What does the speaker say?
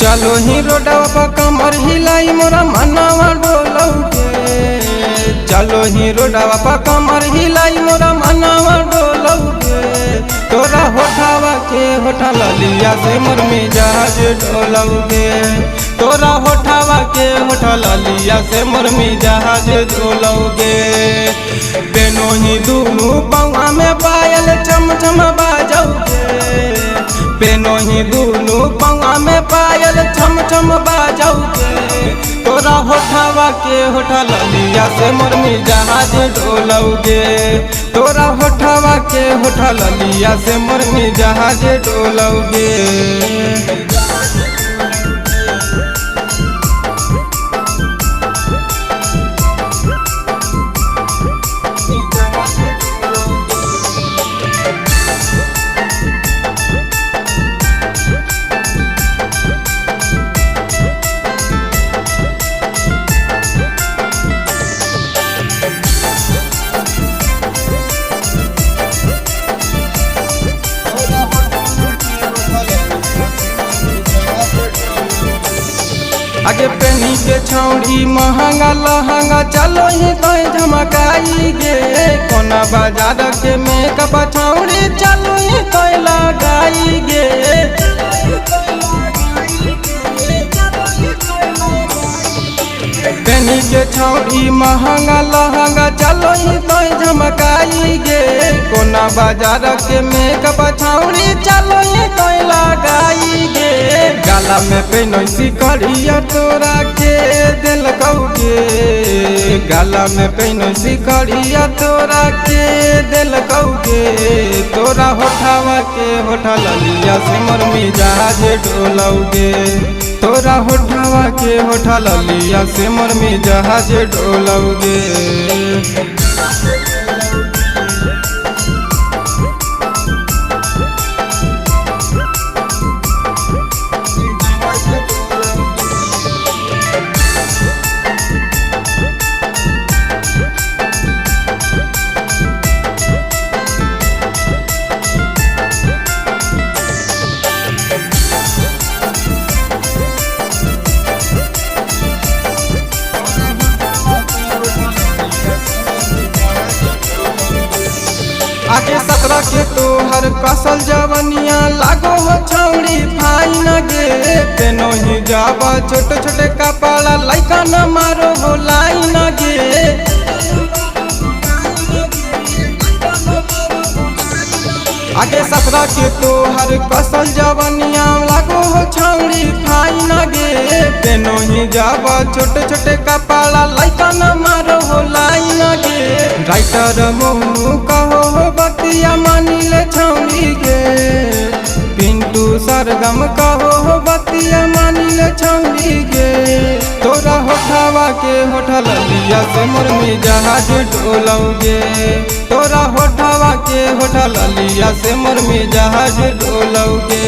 चलो ही रोडवा पर कमर हिलाई मोरा मनवा डोलौगे। चलो ही रोडवा पर कमर हिलाई मोरा मनवा डोलौगे। तोरा होठावा के होठा ललिया से मोर मिजाज डोलौगे। तोरा होठावा के होठा ललिया से मोर मिजाज डोलौगे। पेनो ही दुनू पौआ में पायल चम चम बाजौगे। पेनो ही दुनू पौआ में पायल छम छम बाजौगे। तोरा होठावा के होठा ललिया से मोर मिजाज डोलौगे। तोरा होठावा के होठा ललिया से मोर मिजाज डोलौगे। आगे पेनी के छौड़ी महंगा लहंगा चलो ही तो झमकाई गे। कोना बाजार के मेकअप छौड़ी चलो ही तो लगाई गे। पेनी के छौड़ी महंगा लहंगा चलो ही तो झमकाई गे। कोना बाजार के मेकअप छौड़ी चलो ही तो लगाई गे। गाला में पेनोसी करिया तोरा के दिल कौगे। गाला में पेनोसी करिया तोरा के दिल कौगे। तोरा होठावा के होठा ललिया से मोर मिजाज डोलौगे। तोरा होठावा के होठा ललिया से मोर मिजाज डोलौगे। आगे सतरा के तोहर कसल जवनिया लागो हो छौड़ी फाइन गे। पेनो ही जाबा छोटे छोटे कपड़ा लइका न मारो हो लाइन गे। आगे सतरा के तोहर कसल जवनिया लागो हो छौड़ी फाइन गे। पेनो ही जाबा छोटे छोटे कपड़ा लइका न मारो हो लाइन गे। राइटर मोनू कहो हो बतिया मानिल छौड़ी गे। पिंटू सरगम कहो हो बतिया मानिल छौड़ी गे। तोरा होठावा के होठा ललिया से मोर मिजाज डोलौगे। तोरा होठावा के होठा ललिया से मोर मिजाज डोलौगे।